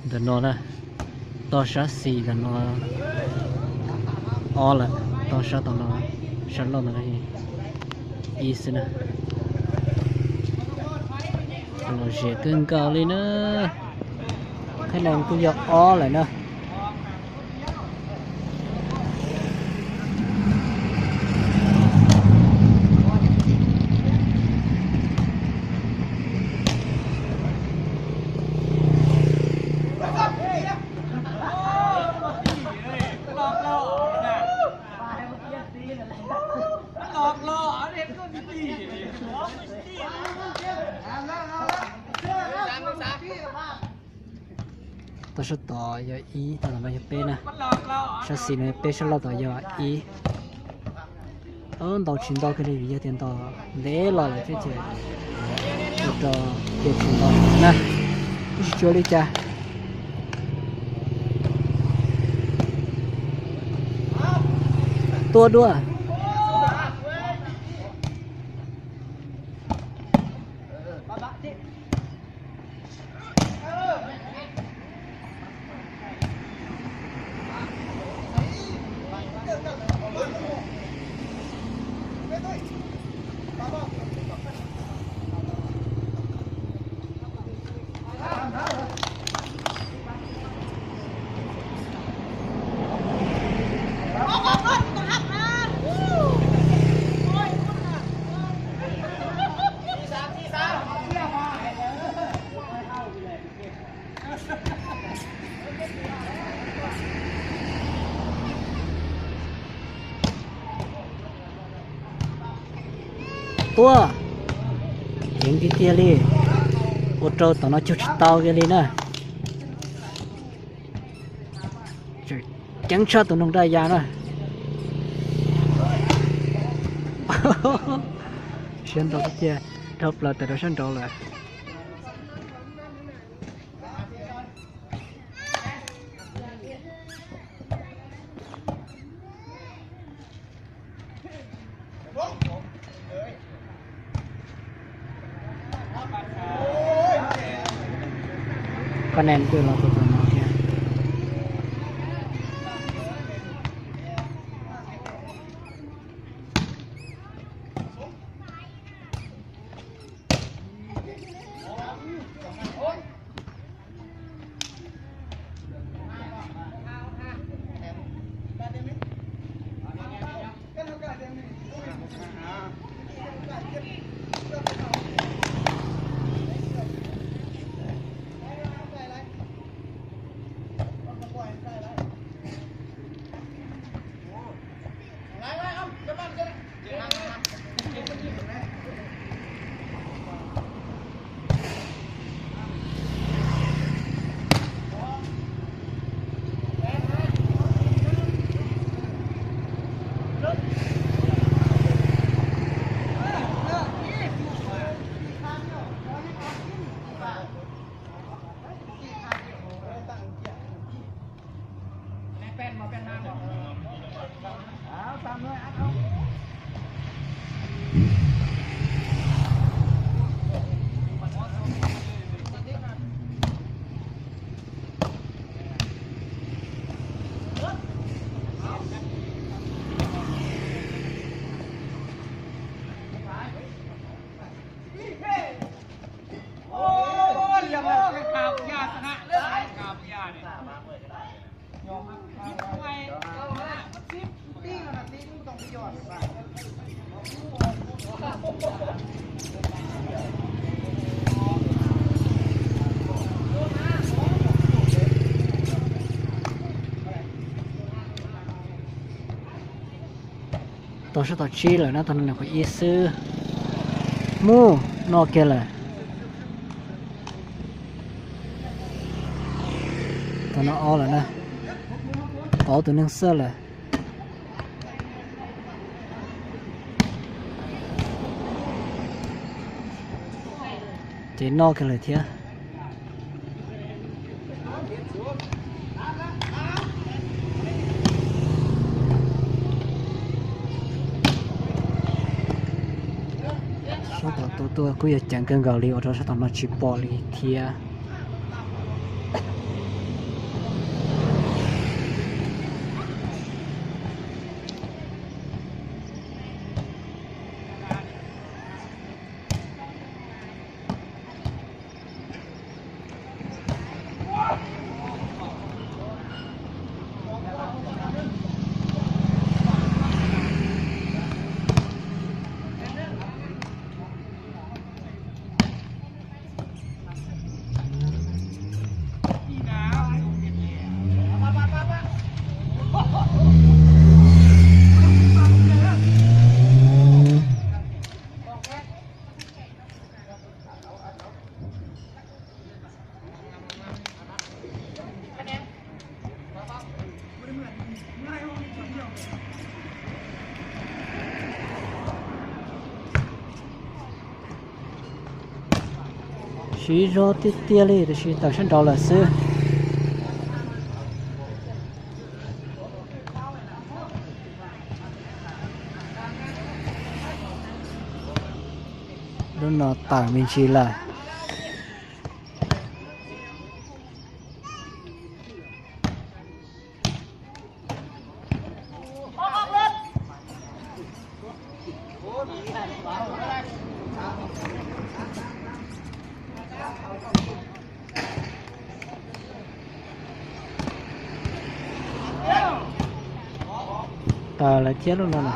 Ntawm no na, toj sab xis ntawm no ob lawm, toj sab tom no, sab laug ntawm no ib xwb na. Lom zem kawg nkaus li na. Qhib no kuj yog ob lawm na. Toj sab tod yog ib, toj tom no yog peb na. Sab xis no yog peb, sab laug tod yog ib. Ntau tsis ntau kiag li vim yog tias ntau ntev los lawm thiab ces ua rau tias tsis ntau na. Tsis tshua li cas. Tua dua. Tua. Heev tiag tiag li. Ua rau tom no cug tsis tau kiag li na. Ceeb tshaj tus noog daj ya na. Siab ntau tiag, dhau plaws tawm rau sab nraud lawm. Koj nem kuj los tus no thiab. Tau sab tom tsib lawm na, tau nees nkaum ib xwb. Mus, noj kiag lawm. Tau no ob lawm na. Ob tus neeg xwb lawm. Ces noj kiag lawm thiab. Sab tom tuaj kuj yog ceev kawg nkaus li, ua rau sab tom no tsis pom li thiab. Siv zog tiag tiag li, tiam sis tawm sab nraud lawm xwb. Lub no tawm me ntsis lawm. Tawm lawm thiab lub no na.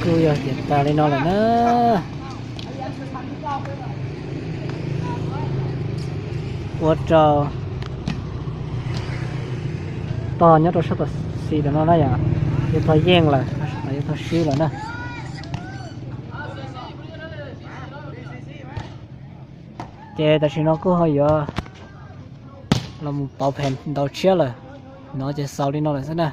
Kuj yog tiam tas li no lawm na. Ua rau tog nyob rau sab tom xis tom no na yom, yuav tau yeej lawm, sab tom yuav tau swb lawm na. Ces tam sim no kuj ho yuav los mus pauv phem ntaus tshiab lawm, no ces xaus li no lawm xwb na.